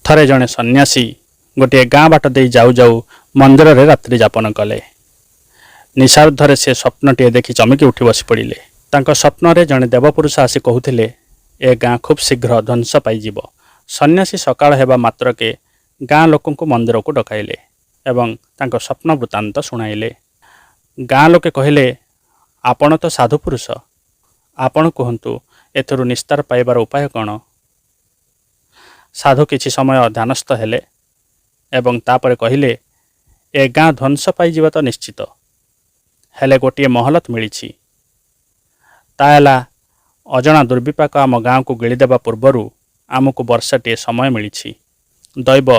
ଥରେ ଜଣେ ସନ୍ନ୍ୟାସୀ ଗୋଟିଏ ଗାଁ ବାଟ ଦେଇ ଯାଉ ଯାଉ ମନ୍ଦିରରେ ରାତ୍ରି ଯାପନ କଲେ। ନିଶାର୍ଦ୍ଧରେ ସେ ସ୍ୱପ୍ନଟିଏ ଦେଖି ଚମକି ଉଠି ବସି ପଡ଼ିଲେ। ତାଙ୍କ ସ୍ୱପ୍ନରେ ଜଣେ ଦେବପୁରୁଷ ଆସି କହୁଥିଲେ, ଏ ଗାଁ ଖୁବ୍ ଶୀଘ୍ର ଧ୍ୱଂସ ପାଇଯିବ। ସନ୍ନ୍ୟାସୀ ସକାଳ ହେବା ମାତ୍ରକେ ଗାଁ ଲୋକଙ୍କୁ ମନ୍ଦିରକୁ ଡକାଇଲେ ଏବଂ ତାଙ୍କ ସ୍ୱପ୍ନ ବୃତ୍ତାନ୍ତ ଶୁଣାଇଲେ। ଗାଁ ଲୋକେ କହିଲେ, ଆପଣ ତ ସାଧୁ ପୁରୁଷ, ଆପଣ କୁହନ୍ତୁ ଏଥିରୁ ନିସ୍ତାର ପାଇବାର ଉପାୟ କ'ଣ? ସାଧୁ କିଛି ସମୟ ଧ୍ୟାନସ୍ଥ ହେଲେ ଏବଂ ତାପରେ କହିଲେ, ଏ ଗାଁ ଧ୍ୱଂସ ପାଇଯିବ ତ ନିଶ୍ଚିତ, ହେଲେ ଗୋଟିଏ ମହଲତ ମିଳିଛି। ତା ହେଲା, ଅଜଣା ଦୁର୍ବିପାକ ଆମ ଗାଁକୁ ଗିଳିଦେବା ପୂର୍ବରୁ ଆମକୁ ବର୍ଷଟିଏ ସମୟ ମିଳିଛି। ଦୈବ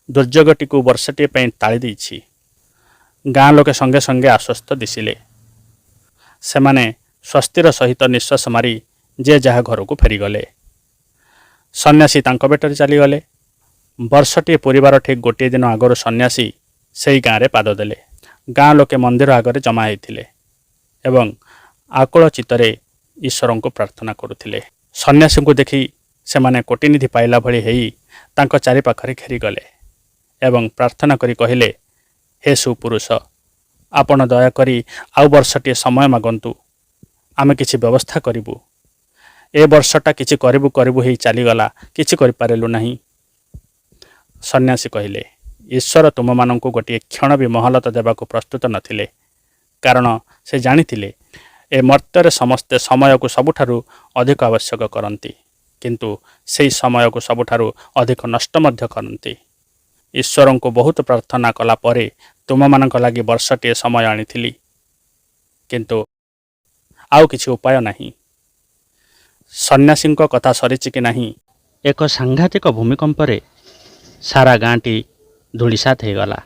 ଦୁର୍ଯୋଗଟିକୁ ବର୍ଷଟିଏ ପାଇଁ ଟାଳି ଦେଇଛି। ଗାଁ ଲୋକେ ସଙ୍ଗେ ସଙ୍ଗେ ଆଶ୍ୱସ୍ତ ଦିଶିଲେ। ସେମାନେ ସ୍ୱସ୍ତିର ସହିତ ନିଶ୍ୱାସ ମାରି ଯେ ଯାହା ଘରକୁ ଫେରିଗଲେ। ସନ୍ନ୍ୟାସୀ ତାଙ୍କ ବେଟରେ ଚାଲିଗଲେ। ବର୍ଷଟିଏ ପୂରିବାର ଠିକ୍ ଗୋଟିଏ ଦିନ ଆଗରୁ ସନ୍ନ୍ୟାସୀ ସେଇ ଗାଁରେ ପାଦ ଦେଲେ। ଗାଁ ଲୋକେ ମନ୍ଦିର ଆଗରେ ଜମା ହେଇଥିଲେ ଏବଂ ଆକୁଳ ଚିତ୍ତରେ ଈଶ୍ୱରଙ୍କୁ ପ୍ରାର୍ଥନା କରୁଥିଲେ। ସନ୍ନ୍ୟାସୀଙ୍କୁ ଦେଖି ସେମାନେ କୋଟିନିଧି ପାଇଲା ଭଳି ହେଇ ତାଙ୍କ ଚାରିପାଖରେ ଘେରିଗଲେ ଏବଂ ପ୍ରାର୍ଥନା କରି କହିଲେ, ହେ ସୁପୁରୁଷ, ଆପଣ ଦୟାକରି ଆଉ ବର୍ଷଟିଏ ସମୟ ମାଗନ୍ତୁ। ଆମେ କିଛି ବ୍ୟବସ୍ଥା କରିବୁ। ଏ ବର୍ଷଟା କିଛି କରିବୁ କରିବୁ ହେଇ ଚାଲିଗଲା, କିଛି କରିପାରିଲୁ ନାହିଁ। ସନ୍ନ୍ୟାସୀ କହିଲେ, ଈଶ୍ୱର ତୁମମାନଙ୍କୁ ଗୋଟିଏ କ୍ଷଣ ବି ମହଲତ ଦେବାକୁ ପ୍ରସ୍ତୁତ ନଥିଲେ, କାରଣ ସେ ଜାଣିଥିଲେ ଏ ମର୍ତ୍ତ୍ୟରେ ସମସ୍ତେ ସମୟକୁ ସବୁଠାରୁ ଅଧିକ ଆବଶ୍ୟକ କରନ୍ତି, କିନ୍ତୁ ସେହି ସମୟକୁ ସବୁଠାରୁ ଅଧିକ ନଷ୍ଟ ମଧ୍ୟ କରନ୍ତି। ଈଶ୍ୱରଙ୍କୁ ବହୁତ ପ୍ରାର୍ଥନା କଲା ପରେ ତୁମମାନଙ୍କ ଲାଗି ବର୍ଷଟିଏ ସମୟ ଆଣିଥିଲି, କିନ୍ତୁ ଆଉ କିଛି ଉପାୟ ନାହିଁ। ସନ୍ନ୍ୟାସୀଙ୍କ କଥା ସରିଛି କି ନାହିଁ, ଏକ ସାଂଘାତିକ ଭୂମିକମ୍ପରେ ସାରା ଗାଁଟି ଧୂଳିସାତ ହେଇଗଲା।